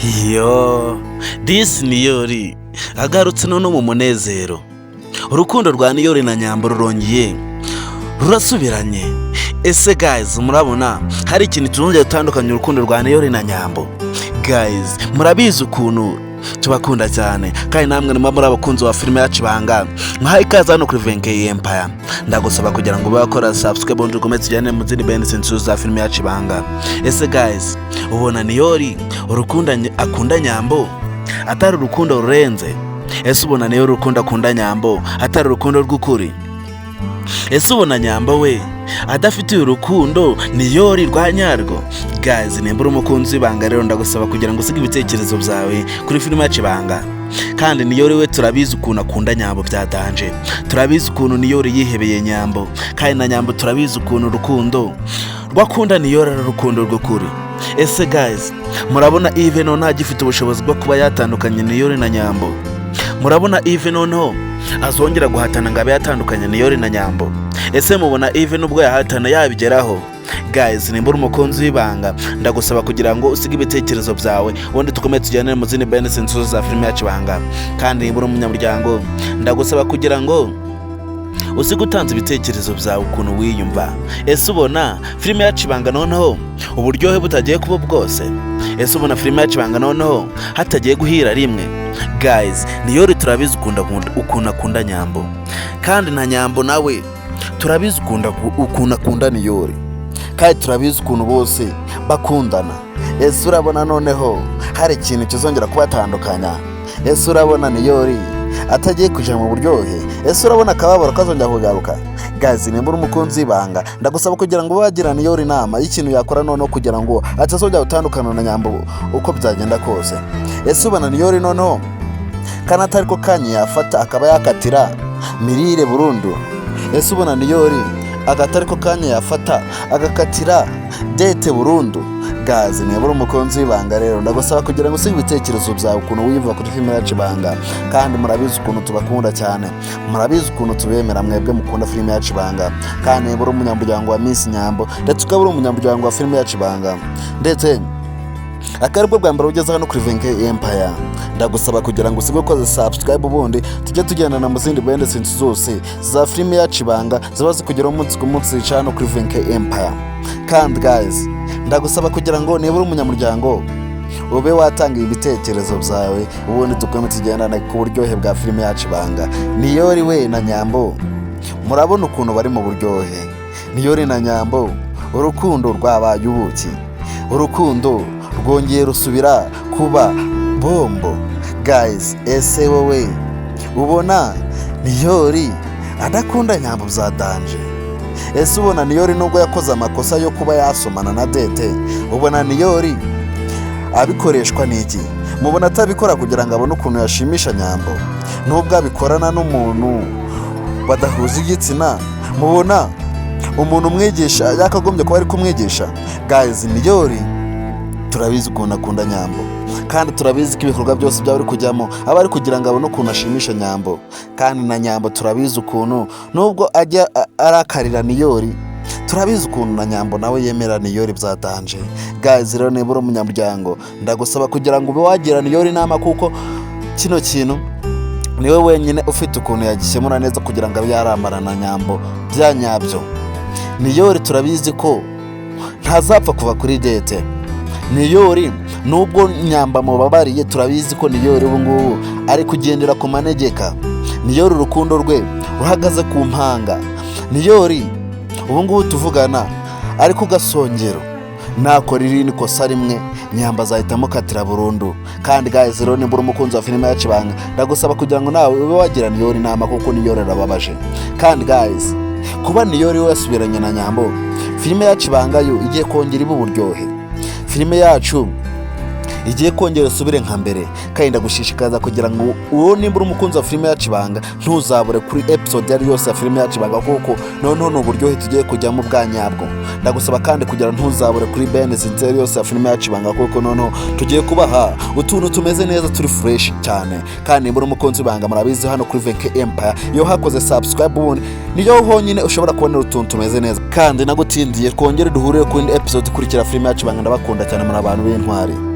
Yo, disi Niyori agarutse none mu munezero. Urukundo rwa Niyori na Nyambo rurongeye rurasubiranye. Ese guys, murabona hari ikintu tuzongera gutandukanya urukundo rwa Niyori na Nyambo? Guys, murabizi ukuntu tubakunda cyane, kandi namwe muba muri abakunzi ba filime yacu Ibanga. Mwahaye ikaze hano kuri Venkei Empire. Ndagusaba kugira ngo ube wakora subscribe, ubundi ukomeze tujyane mu zindi benefits za filime yacu Ibanga. Ese guys, ubona Niyori urukundo akunda Nyambo atari urukundo rurenze? Ese ubona Niyori urukundo akunda Nyambo atari urukundo rw'ukuri? Ese ubona Nyambo we adafitiye urukundo Niyori rwa nyarwo? Guys, nimba uri umukunzi w'Ibanga rero, ndagusaba kugira ngo usige ibitekerezo byawe kuri filime yacu Ibanga. Kandi Niyori we turabizi ukuntu akunda Nyambo bya danger, turabizi ukuntu Niyori yihebeye Nyambo, kandi na Nyambo turabizi ukuntu urukundo rwakunda Niyori ari urukundo rw'ukuri. Ese guys, murabona Yves noneho agifite ubushobozi bwo kuba yatandukanye Niyori na Nyambo? Murabona Yves noneho azongera guhatana ngo abe yatandukanye Niyori na Nyambo? Ese mubona Yves nubwo yahatana yabigeraho? Guys, nimba uri umukunzi w'Ibanga, ndagusaba kugira ngo usige ibitekerezo byawe, ubundi dukomeze tujyane mu zindi benefits za filime yacu Ibanga. Kandi nimba uri umunyamuryango, ndagusaba kugira ngo usige utanze ibitekerezo byawe ukuntu wiyumva. Ese ubona filime yacu Ibanga noneho uburyohe butagiye kuba bwose? Ese ubona filime yacu Ibanga noneho hatagiye guhira rimwe? Guys, Niyori turabizi ukuntu akunda Nyambo, kandi na Nyambo nawe turabizi ukuntu akunda Niyori, kandi turabizi ukuntu bose bakundana. Ese urabona noneho hari ikintu kizongera kubatandukanya? Ese urabona Niyori atagiye kujya mu buryohe? Ese urabona akababaro kazongera kugaruka? Guys, nimba uri umukunzi w'Ibanga, ndagusaba kugira ngo ube wagira Niyori inama y'ikintu yakora noneho kugira ngo atazongera gutandukana na Nyambo uko byagenda kose. Ese ubona Niyori noneho kandi atari ko kanya yafata akaba yakatira Mirire burundu? Ese ubona Niyori agatari ko kanya yafata agakatira Dete burundu? Guys, niba uri umukunzi w'Ibanga rero, ndagusaba kugira ngo usige ibitekerezo byawe ukuntu wiyumva kuri filime yacu Ibanga. Kandi murabizi ukuntu tubakunda cyane, murabizi ukuntu tubemera mwebwe mukunda filime yacu Ibanga. Kandi niba uri umunyamuryango wa Miss Nyambo, ndetse ukaba uri umunyamuryango wa filime yacu Ibanga, ndetse akaba aribwo bwa mbere ugeze hano kuri Venke Empire, ndagusaba kugira ngo usige ukoze subscribe, ubundi tujye tugendana mu zindi benefits zose za filime yacu Ibanga ziba zikugeraho umunsi ku munsi zica hano kuri Venke Empire. Kandi guys, ndagusaba kugira ngo niba uri umunyamuryango ube watanga ibitekerezo byawe, ubundi dukomeze tugendane ku buryohe bwa filime yacu Ibanga. Niyori we na Nyambo murabona ukuntu bari mu buryohe. Niyori na Nyambo urukundo rwabaye ubuki, urukundo rwongeye rusubira kuba bombo. Guys, ese wowe ubona Niyori adakunda Nyambo bya danger? Ese ubona Niyori nubwo yakoze amakosa yo kuba yasomana na Dete, ubona Niyori abikoreshwa n'iki? Mubona atabikora kugira ngo abone ukuntu yashimisha Nyambo, nubwo abikorana n'umuntu badahuje igitsina? Mubona umuntu umwigisha yakagombye kuba ari kumwigisha? Guys, Niyori turabizi ukuntu akunda Nyambo, kandi turabizi ko ibikorwa byose byaba ari kujyamo aba ari kugira ngo abone ukuntu ashimisha Nyambo. Kandi na Nyambo turabizi ukuntu nubwo ajya arakarira Niyori, turabizi ukuntu na Nyambo nawe yemera Niyori bya danger. Guys rero, niba uri umunyamuryango, ndagusaba kugira ngo ube wagira Niyori inama, kuko kino kintu niwe wenyine ufite ukuntu yagikemura neza kugira ngo abe yarambana na Nyambo bya nyabyo. Niyori turabizi ko ntazapfa kuva kuri Dete. Niyori nubwo Nyamba mubabariye, turabizi ko Niyori ubu ngubu ari kugendera ku manegeka. Niyori urukundo rwe ruhagaze ku mpanga. Niyori ubu ngubu tuvugana ari ku gasongero. Nakora irindi kosa rimwe, Nyamba azahita amukatira burundu. Kandi guys rero, nimba uri umukunzi wa filime yacu Ibanga, ndagusaba kugira ngo nawe ube wagira Niyori inama, kuko Niyori arababaje. Kandi guys, kuba Niyori we yasubiranye na Nyambo, filime yacu Ibanga yo igiye kongera iba uburyohe. Filime yacu igiye kongera usubire nka mbere. Kandi ndagushishikaza kugira ngo uwo nimba uri umukunzi wa filime yacu Ibanga, ntuzabure kuri episode iyo ari yose ya filime yacu Ibanga, kuko noneho ni uburyohe tugiye kujyamo bwa nyabwo. Ndagusaba kandi kugira ngo ntuzabure kuri bene sinseri yose ya filime yacu Ibanga, kuko noneho tugiye kubaha utuntu tumeze neza, turi fresh cyane. Kandi nimba uri umukunzi w'Ibanga, murabizi, hano kuri Venke Empire iyo hakoze subscribe, ubundi niyo honyine ushobora kubonera utuntu tumeze neza. Kandi nagutindiye, twongere duhurire ku yindi episode ikurikira filime yacu Ibanga. Ndabakunda cyane, muri abantu b'intwari.